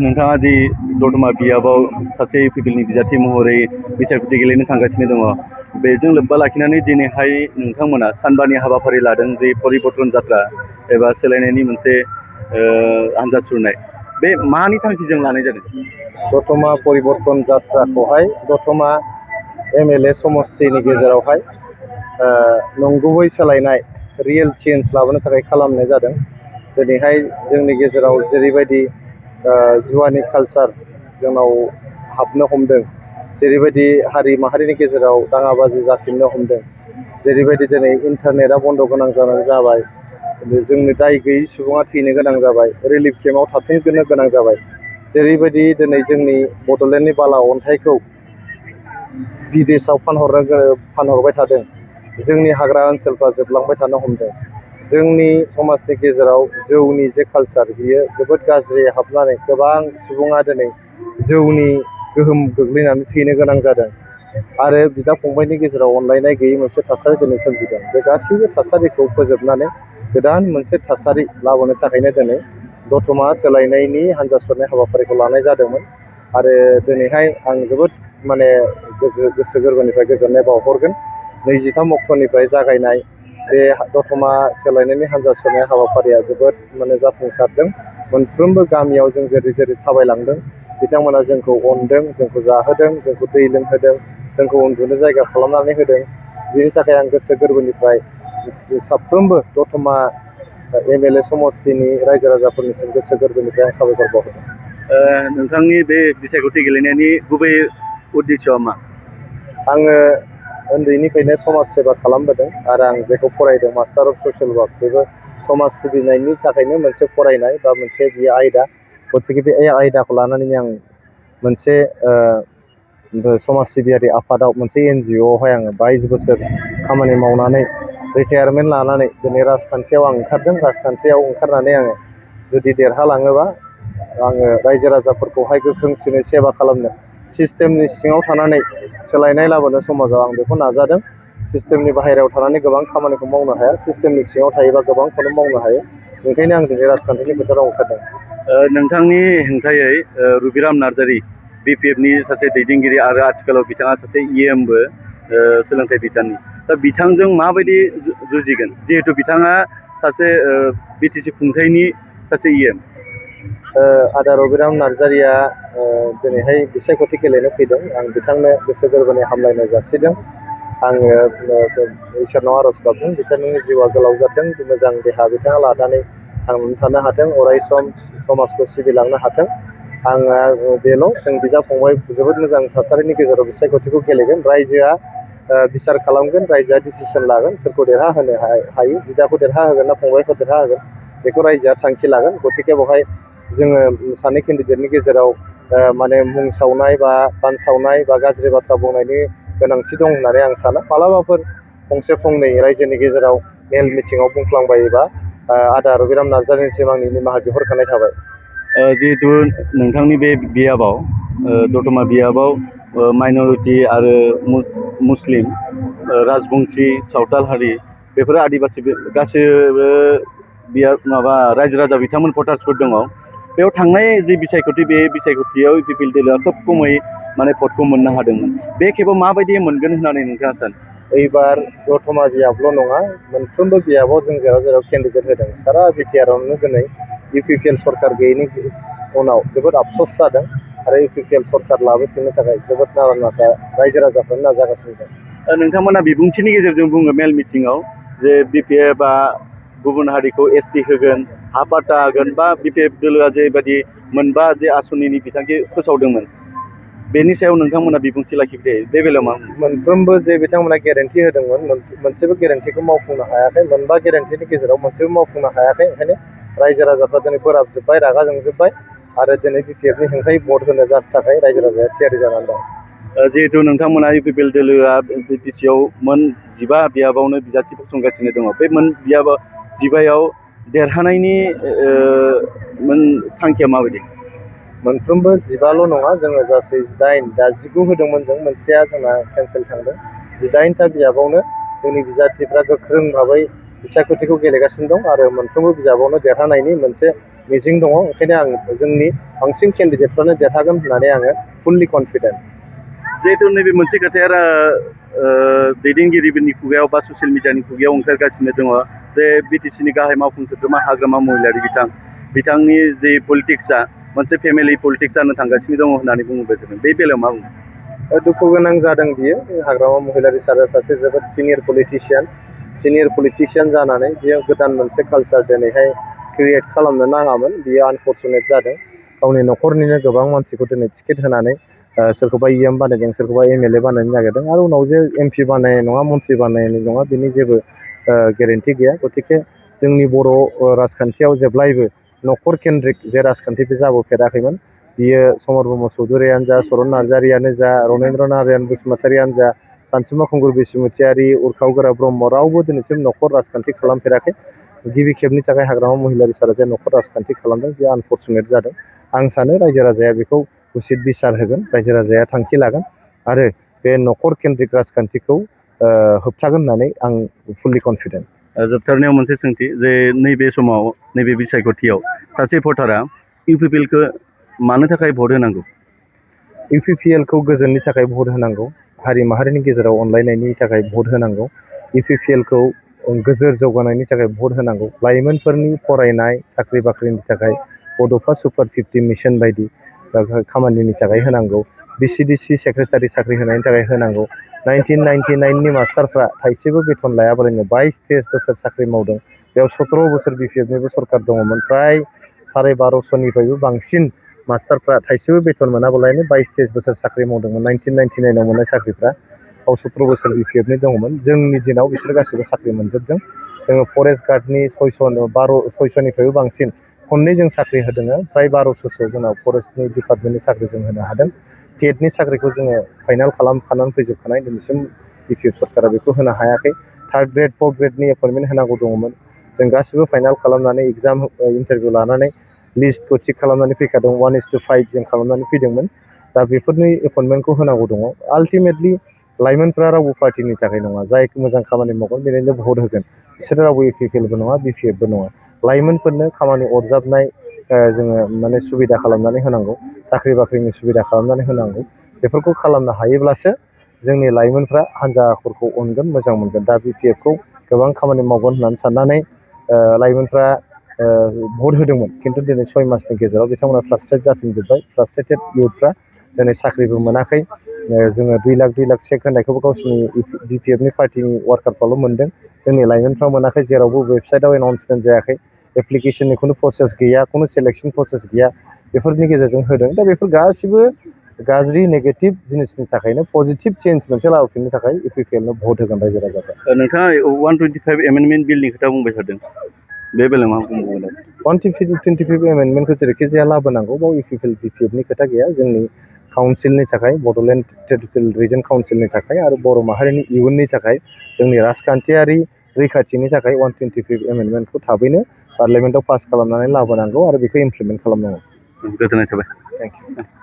नोंथाङा दि दतमा बियाबाव सासे इउपिपिएलनि बिजाथि महरै बिसायख'थि गेलेनो थांगासिनो दङ, बेजों लोब्बा लाखिनानै दिनैहाय नोंथांमोना सानबानि हाबाफारि लादों जे परिबर्तन जात्रा एबा सोलायनायनि मोनसे हान्जा सुरनाय, बे मानि थांखिजों लानाय जादों? दतमा परिबर्तन जात्राखौहाय दतमा एमएलए समस्तिनि गेजेरावहाय नंगुबै सोलायनाय रियेल चेन्ज लाबोनो थाखाय खालामनाय जादों। दिनैहाय जोंनि गेजेराव जेरैबायदि जुवानि कालचार जोंनाव हाबनो हमदों, जेरैबायदि हारि माहारिनि गेजेराव दाङाबाजि जाफिननो हमदों, जेरैबायदि दिनै इन्टारनेटआ बन्द' गोनां जाबाय, जोंनि दाय गैयै सुबुङा थैनो गोनां जाबाय, रिलिफ केम्पआव थाफिननो गोनां जाबाय, जेरैबायदि दिनै जोंनि बड'लेण्डनि बाला अन्थाइखौ बिदेशआव फानहरबाय थादों, जोंनि हाग्रा ओनसोलफ्रा जोबलांबाय थानो हमदों, जोंनि समाजनि गेजेराव जौनि जे कालचार बियो जोबोद गाज्रि हाबनानै गोबां सुबुङा दिनै जौनि गोहोम गोग्लैनानै थैनो गोनां जादों आरो बिदा फंबायनि गेजेराव अनलायनाय गैयै मोनसे थासारि दिनै सोमजिदों। बे गासैबो थासारिखौ फोजोबनानै गोदान मोनसे थासारि लाबोनो थाखायनो दिनै दतमा सोलायनायनि हान्जा सुरनाय हाबाफारिखौ लानाय जादोंमोन आरो दिनैहाय आं जोबोद गोसो गोरबोनिफ्राय गोजोननाय बावहरगोन। 23 अक्ट'निफ्राय जागायनाय बे दतमा सोलायनायनि हान्जा सुरनाय हाबाफारिया जोबोद जाफुंसारदों। मोनफ्रोमबो गामियाव जों जेरै थाबायलांदों, बिथांमोना जोंखौ अनदों, जोंखौ जाहोदों, जोंखौ दै लोंहोदों, जोंखौ उन्दुनो जायगा खालामनानै होदों। बिनि थाखाय आं गोसो गोरबोनिफ्राय साफ्रोमबो दतमा एमएलए समस्तिनि रायजो राजाफोरनिसिम गोसो गोरबोनिफ्राय आं साबायखर बावहरदों। नोंथांनि बे बिसायख'थि गेलेनायनि गुबै उद्देश्यआ मा? आङो उन्दैनिफ्रायनो समाज सेबा खालामबोदों आरो आं जेखौ फरायदों मास्टार अफ ससियेल वार्क, बेबो समाज सिबिनायनि थाखायनो मोनसे फरायनाय बा मोनसे बियो आयदा। गतिके बे आयदाखौ लानानैनो आं मोनसे समाज सिबियारि आफादाव मोनसे NGOआवहाय आङो 22 बोसोर खामानि मावनानै रिटायारमेन्ट लानानै दिनै राजखान्थियाव आं ओंखारदों। राजखान्थियाव ओंखारनानै आङो जुदि देरहालाङोबा आङो रायजो राजाफोरखौहाय गोख्रोंसिनै सेबा खालामनो, सिस्टेमनि सिङाव थानानै सोलायनाय लाबोनो समाजाव आं बेखौ नाजादों। सिस्टेमनि बाहेरायाव थानानै गोबां खामानिखौ मावनो हाया, सिस्टेमनि सिङाव थायोबा गोबांखौनो मावनो हायो। ओंखायनो आं दिनै राजखान्थिनि फोथाराव ओंखारदों। नोंथांनि हेंथायै रुबिराम नार्जारि, BPFनि सासे दैदेनगिरि आरो आथिखालाव बिथाङा सासे EMबो सोलोंथाइ बिफाननि, दा बिथांजों माबायदि जुजिगोन, जिहेथु बिथाङा सासे BTC खुंथायनि सासे EM? आदा रबिराम नार्जारिया दिनैहाय बिसायख'थि गेलेनो फैदों। आं बिथांनो गोसो गोरबोनि हामलायनाय जासिदों। आङो इसोरनाव आर'ज गाबदों बिथांनि जिउआ गोलाव जाथों, मोजां देहा बिथाङा लानानै थांनानै थानो हाथों, अरायसम समाजखौ सिबिलांनो हाथों। आङो बेल', जों बिदा फंबाय जोबोद मोजां थासारिनि गेजेराव बिसायख'थिखौ गेलेगोन। रायजोआ बिसार खालामगोन, रायजोआ डिसिसन लागोन सोरखौ देरहाहोनो हायो, बिदाखौ देरहाहोगोन ना फंबायखौ देरहाहोगोन, बेखौ रायजोआ थांखि लागोन। गतिके बेवहाय जोङो सानै केन्डिडेटनि गेजेराव मुं सावनाय बा बानसावनाय बा गाज्रि बाथ्रा बुंनायनि गोनांथि दं होननानै आं साना। मालाबाफोर फंसे फंनै रायजोनि गेजेराव मेल मिटिङाव बुंफ्लांबायोबा आदा रबिराम नार्जारिनिसिम आंनि निमाहा बिहरखानाय थाबाय। जिहेतु नोंथांनि बे बियाबाव, दतमा बियाबाव माइन'रिटि आरो मुस्लिम, राजबंसि, सावथाल हारि, बेफोर आदिबासि गासैबो रायजो राजा बिथांमोन भटार्सफोर दङ। बेयाव थांनाय जि बिसायख'थि, बे बिसायख'थियाव इउपिपिएल दोलोआ खोब खमै भटखौ मोननो हादोंमोन। बे खेबाव माबायदि मोनगोन होननानै नोंथाङा सानो? एबार दतमा बियाबल' नङा, मोनफ्रोमबो बियाबाव जों जेराव जेराव केन्डिडेट होदों, सारा बिटिआरआवनो दिनै इउपिपिएल सरकार गैयैनि उनाव जोबोद आफस'स जादों आरो इउपिपिएल सरकार लाबोफिननो थाखाय जोबोद नारा नाथा रायजो राजाफोरा नाजागासिनो दं। नोंथांमोना बिबुंथिनि गेजेरजों बुङो मेल मिटिङाव जे BPFआ गुबुन हारिखौ ST होगोन, हा पाट्टा होगोन, बा BPF दोलोआ जेबायदि मोनबा जे आसनिनि बिथांखि फोसावदोंमोन, बेनि सायाव नोंथांमोना बिबुंथि लाखिबाय थायो। बे बेलायाव मा? मोनफ्रोमबो जे बिथांमोना गेरेन्टि होदोंमोन, मोनसेबो गेरेन्टिखौ मावफुंनो हायाखै। मोनबा गेरेन्टिनि गेजेराव मोनसेबो मावफुंनो हायाखै। ओंखायनो रायजो राजाफ्रा दिनै बोराबजोब्बाय, रागा जोंजोब्बाय आरो दिनै BPFनि हेंथायै भट होनो थाखाय रायजो राजाया थियारि जानानै दं। जिहेतु नोंथांमोना इउपिपिएल दोलोआ BTCआव मोन 15 बियाबावनो बिजाथि फसंगासिनो दङ। बे मोन 15 देरहानायनि थांखिया माबायदि? मोनफ्रोमबो 15ल' नङा, जोङो गासै 18, दा 19 होदोंमोन जों, मोनसेया जोंना केन्सेल थांदों। 18टा बियाबावनो जोंनि बिजाथिफ्रा गोख्रों भाबै बिसायख'थिखौ गेलेगासिनो दं आरो मोनफ्रोमबो बिजाबावनो देरहानायनि मोनसे मिजिं दङ। ओंखायनो आं जोंनि बांसिन केन्डिडेटफ्रानो देरहागोन होननानै आङो फुल्लि कनफिडेन्ट। जिहेतु नैबे मोनसे खोथाया दैदेनगिरिफोरनि खुगायाव बा ससियेल मिडियानि खुगायाव ओंखारगासिनो दङ जे बिटिसिनि गाहाय मावफुं सोद्रोमा हाग्रामा महिलारि बिथांनि जे पलिटिक्सआ मोनसे फेमिलि पलिटिक्स जानो थांगासिनो दङ होननानै बुंबाय थादों। बे बेलायाव मा बुङो? दुखु गोनां जादों बियो। हाग्रामा महिलारि सारा सासे जोबोद सिनियर पलिटिशियान जानानै बियो गोदान मोनसे कालचार दिनैहाय क्रिएट खालामनो नाङामोन। बियो आनफर्चुनेट जादों। गावनि न'खरनिनो गोबां मानसिखौ दिनै टिकेट होनानै सोरखौबा EM बानायदों, सोरखौबा MLA बानायनो नागिरदों आरो उनाव जे MP बानायनाय नङा, मन्त्रि बानायनाय नङा, बिनि जेबो गेरेन्टि गैया। गतिके जोंनि बर' राजखान्थियाव जेब्लायबो न'खर केन्द्रिक जे राजखान्थि बे जाबोफेराखैमोन। बियो समर ब्रह्म चौधुरियानो जा, चरन नार्जारियानो जा, रनेन्द्र नारायण बसुमतारियानो जा, सानसुमा खुंगुर बसुमतारि, उर्खाव गोरा ब्रह्म रावबो दिनैसिम न'खर राजखान्थि खालामफेराखै। गिबि खेबनि थाखाय हाग्रामा महिलारि सारा जे न'खर राजखान्थि खालामदों बे आनफर्चुनेट जादों। आं सानो रायजो राजाया बेखौ उसित बिसार होगोन, रायजो राजाया थांखि लागोन आरो बे न'खर केन्द्रिक राजखान्थिखौ होबथागोन होननानै आं फुल्लि कनफिडेन्ट। जोबथारनायाव मोनसे सोंथि जे नैबे समाव नैबे बिसायख'थियाव सासे भटारा UPPLखौ मानो थाखाय भट होनांगौ? UPPLखौ गोजोननि थाखाय भट होनांगौ, हारि माहारिनि गेजेराव अनलायनायनि थाखाय भट होनांगौ, UPPLखौ गोजोर जौगानायनि थाखाय भट होनांगौ, लाइमोनफोरनि फरायनाय साख्रि बाख्रिनि थाखाय बड'फा सुपार 50 मिशन बायदि खामानिनि थाखाय होनांगौ, BCDC सेक्रेटारि साख्रि होनायनि थाखाय होनांगौ। 1999नि मास्टारफ्रा थाइसेबो बेथन लायाबालानो 22-23 बोसोर साख्रि मावदों। बेयाव 17 बोसोर BPFनिबो सरकार दङमोन। फ्राय 1250निफ्रायबो बांसिन मास्टारफ्रा थाइसेबो बेथन मोनाबालानो 22-23 बोसोर साख्रि मावदोंमोन। 1999आव मोननाय साख्रिफ्रा 17 बोसोर BPFनि दङमोन। जोंनि दिनाव बिसोर गासैबो साख्रि मोनजोबदों। जोङो फरेस्ट गार्डनि 600निफ्रायबो बांसिन खननै जों साख्रि होदों। फ्राय 1200सो जोंनाव फरेस्टनि डिपार्टमेन्टनि साख्रि जों होनो हादों। टेटनि साख्रिखौ जोङो फाइनाल खालामखानानै फैजोबखानाय, दिनैसिम BPF सरकारा बेखौ होनो हायाखै। 3rd ग्रेड 4th ग्रेडनि एपइन्टमेन्ट होनांगौ दङमोन। जों गासिबो फाइनाल खालामनानै एग्जाम इन्टारभिउ लानानै लिस्टखौ थिक खालामनानै फैखादों। 1:5 जों खालामनानै फैदोंमोन। दा बेफोरनि एपइन्टमेन्टखौ होनांगौ दङ। आल्टिमेटलि लाइमोनफ्रा रावबो पार्टिनि थाखाय नङा, जाय मोजां खामानि मावगोन बेनो भट होगोन। बिसोरो रावबो UPPLबो नङा, BPFबो नङा। लाइमोनफोरनो खामानि अरजाबनाय जोङो माने सुबिदा खालामनानै होनांगौ, साख्रि बाख्रिनि सुबिदा खालामनानै होनांगौ। बेफोरखौ खालामनो हायोब्लासो जोंनि लाइमोनफ्रा हान्जाफोरखौ अनगोन, मोजां मोनगोन। दा BPFखौ गोबां खामानि मावगोन होननानै साननानै लाइमोनफ्रा भट होदोंमोन। खिन्थु दिनै 6 मासनि गेजेराव बिथांमोना फ्रास्ट्रेट जाफिनजोब्बाय। फ्रास्ट्रेटेड इयुथफ्रा दिनै साख्रिबो मोनाखै। जोङो 2 लाख चेक होनायखौबो गावसिनि BPFनि पार्टिनि वार्कारफ्राल' मोनदों। जोंनि लाइमोनफ्रा मोनाखै। जेरावबो वेबसाइटआव एनाउन्समेन्ट जायाखै, एप्लिकेसननि खुनु प्रसेस गैया, खुनु सेलेक्सन प्रसेस गैया। बेफोरनि गेजेरजों होदों। दा बेफोर गासिबो गाज्रि नेगेटिभ जिनिसनि थाखायनो पजिटिभ चेन्ज मोनसे लाबोफिननो थाखाय UPPLनो भट होगोन रायजो राजाफ्रा। नोंथाङा 125 एमेन्डमेन्ट बिलनि खोथा बुंबाय थादों, बे बेलायाव मा बुंबावगोन? 125 एमेन्डमेन्टखौ जेरैखिजाया लाबोनांगौ, बाव UPPL BPFनि खोथा गैया। जोंनि काउन्सिलनि थाखाय, बड'लेण्ड टेरिटरियेल रिजन काउन्सिलनि थाखाय आरो बर' माहारिनि इयुननि थाखाय, जोंनि राजखान्थियारि रैखाथिनि थाखाय 125 एमेन्डमेन्टखौ थाबैनो पार्लियामेन्टआव पास खालामनानै लाबोनांगौ आरो बेखौ इमप्लिमेन्ट खालामनांगौ। गोजोननाय थाबाय। Thank you.